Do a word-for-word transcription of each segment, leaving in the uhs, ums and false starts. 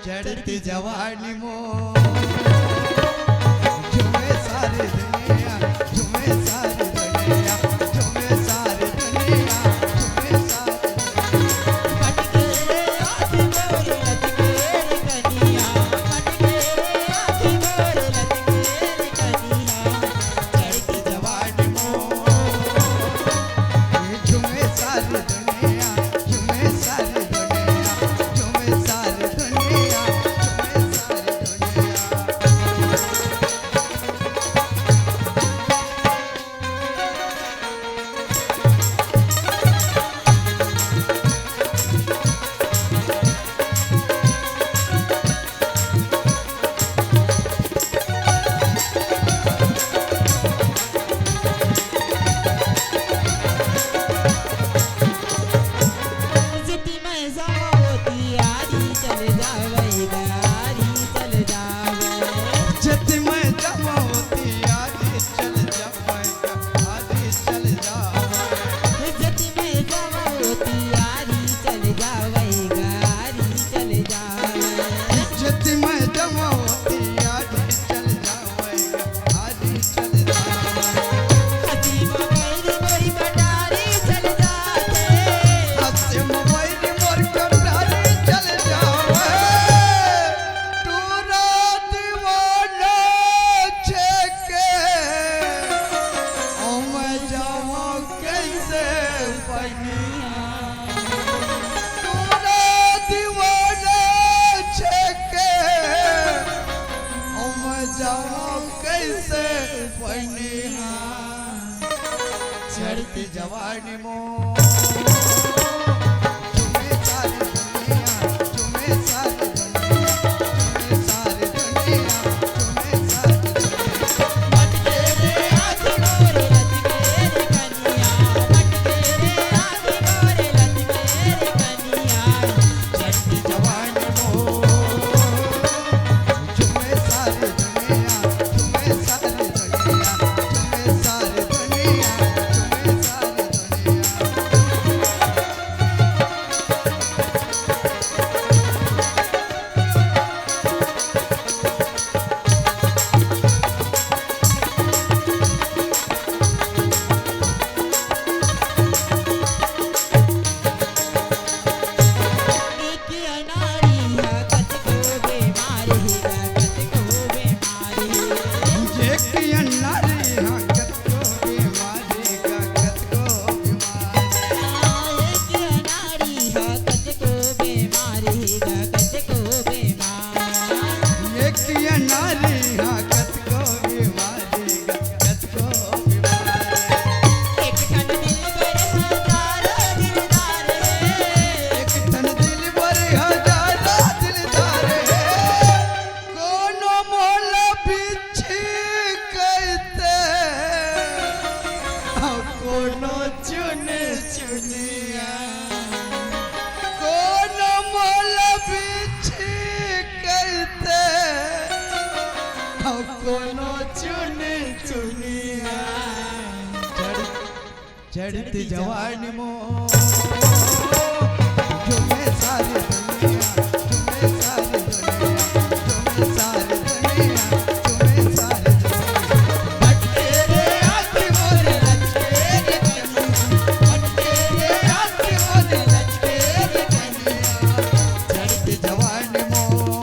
चढ़ती जवानी मोर, झूमे सारी दुनिया, झूमे सारी दुनिया, झूमे सारी दुनिया, झूमे सारी दुनिया। चढ़ती जवानी मोर। चढ़ती जवानी मोर।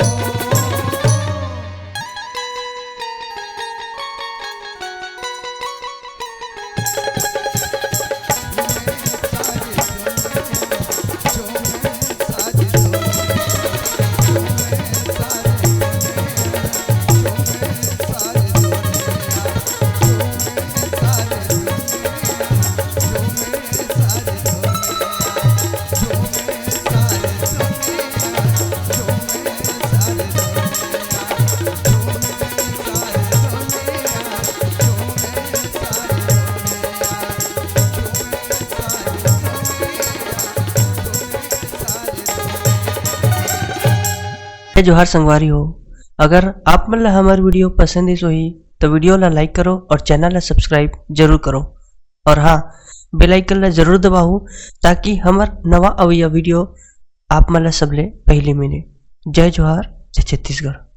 जोहार संगवारी हो, अगर आप मन ला हमर video पसंद आइस होही, तो video ला like करो और channel ला subscribe जरूर करो। और हाँ, bell icon ला जरूर दबाओ, ताकि हमर नवा अवइया video आप मन ला सबले पहली मिले। जय जोहार। जय छत्तीसगढ़।